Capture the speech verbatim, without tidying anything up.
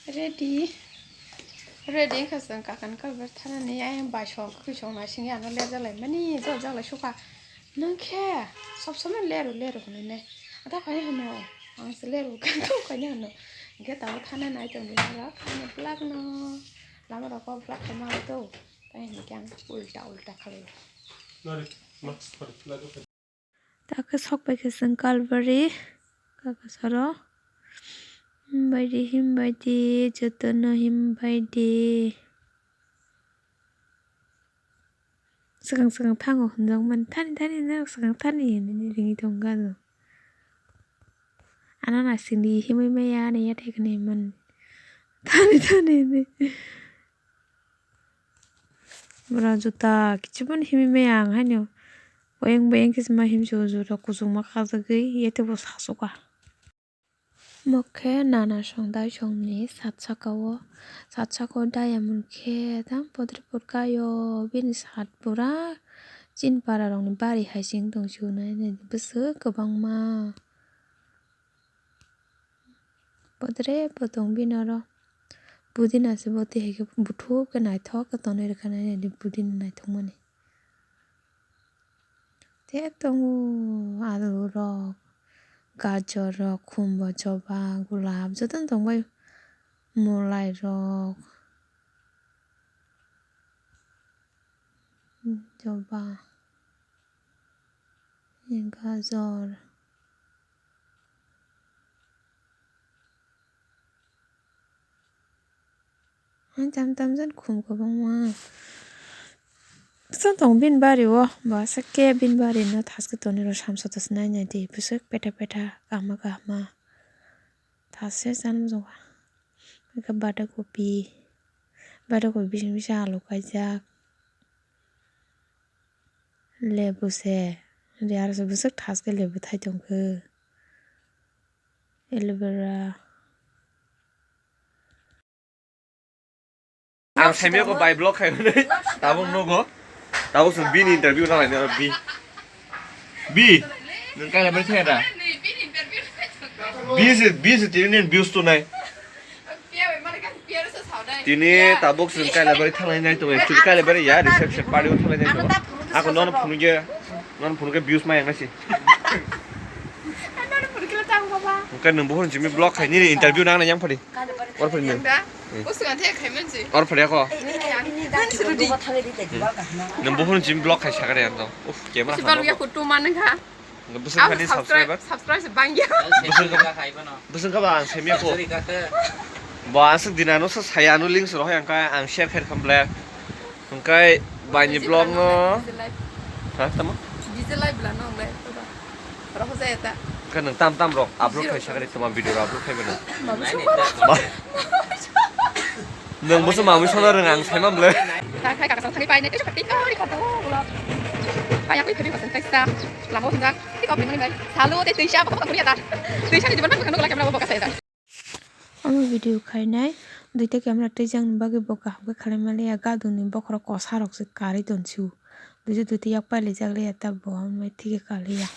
Ready. Ready wngkha chwng kakan kalber thanani, ayang bai song kwkwi song naisingya ano lerjak lai mani, jol jak lai sukha. Nwng khe sob somoi leru leru hwnwi nai. Ata khaini hwno, ang se leru khe tok khaini hwno. Hwnkhe tabuk thana nai tongdi norok, ani vlog no lama rok o vlog khaima ang tok. Tai hwnkhe ang ulta ulta khalai. Nari, mask pari, lagi pari. Takhe sok pai khe chwng kalbari, kaka saro. Himbai di, himbai di, jotono himbai di. Swkang swkang thango hwnjak mani, thani thani no swkang thani hinwi ringwi tongo gado. Ano naisingdi himwi maya ani yathai khwnwi mani. Thani thani hinwi. Bwra juta kichubo himwi maya ang haino. Boyang boyang khe ma himsu juta kuchukma khajagwi yatebo sasukha. Mokhe nana song dai songni sat saka o, sat saka o dai amon khe tang podre podre kaio bini sat pura chini para rokni bari hai se wng tong sio nai nai bwswk kwbangma. Podre podong bini oro pudina se botwi hai khe buthuk khe naithok khe tonwi rwkha nai nai di pudina naithokmani. Tei tongo alu rok, gajor rok, khumbo, choba, gulab jotono tongbai, mwlai rok, choba, gajor. Tam tam jan khum kwbangma. Bwswk tongo bini bari o, bwswk khe bini bari no thaske tonwi rw samsa tongsa nai nai di, bwswk petha petha kahma kahma thaske chana muchungo. Hwnkhe bata kopi, bata kopi bising bising alu kaijak, lebu se, aro se bwswk thaske lebu thai tongkhe, aloe vera. Ang saimya ko bai block khai hwnwi tabuk nogo. Tabuk chwng bini interview nang lainai bi. Bi, nwng kaila bai thaya da? Bi se, bi se tini nini views tonai. Tini tabuk chwng kaila bai thanglai nai tongo. Actually kaila bai ya reception party o thanglai nai tongo. Ako nono phunukya, nono phunukya views maya nasi. Hwnkhe nwng buphuru simi block khai nini interview nang nai yang phadi. Or phadi nwng. Or phadi ako. Nwng buphuru simi block khai sakari ang to. Uf, camera. Bwswk khani subscriber. Subscribe se bangya. Bwswk khaba ang semya ko. Bo aswk din ano sa saya ano link se rohoi ang ka ang share khair kham ble. Hwnkhe baini vlog no. Ha, tamo? D J live bla no le. Roho jaya ta. Hwnkhe nwng tam tam rok upload khai sakari tamo video rok upload khai bano. Nwng bwswk mamwi sona rwng ang saimam le. Ta khai kaka thani pai ne, tei kati kari kata ulo. Pai aku ikut ikut tei sa. Lama unjak. Tik op ni bai. Salu tei tei sa apa kau kuri ada. Tei sa ni jaman aku kanu lagi mana bawa kasih ada. Omo video khainai, duita camera twijangni bagwi bo kaham khe khlai manliya, gadukni bokhorok kwsarok se karwi tonsio, duita duita yak pailaijak liya ta bo, omo thik khe kaliya.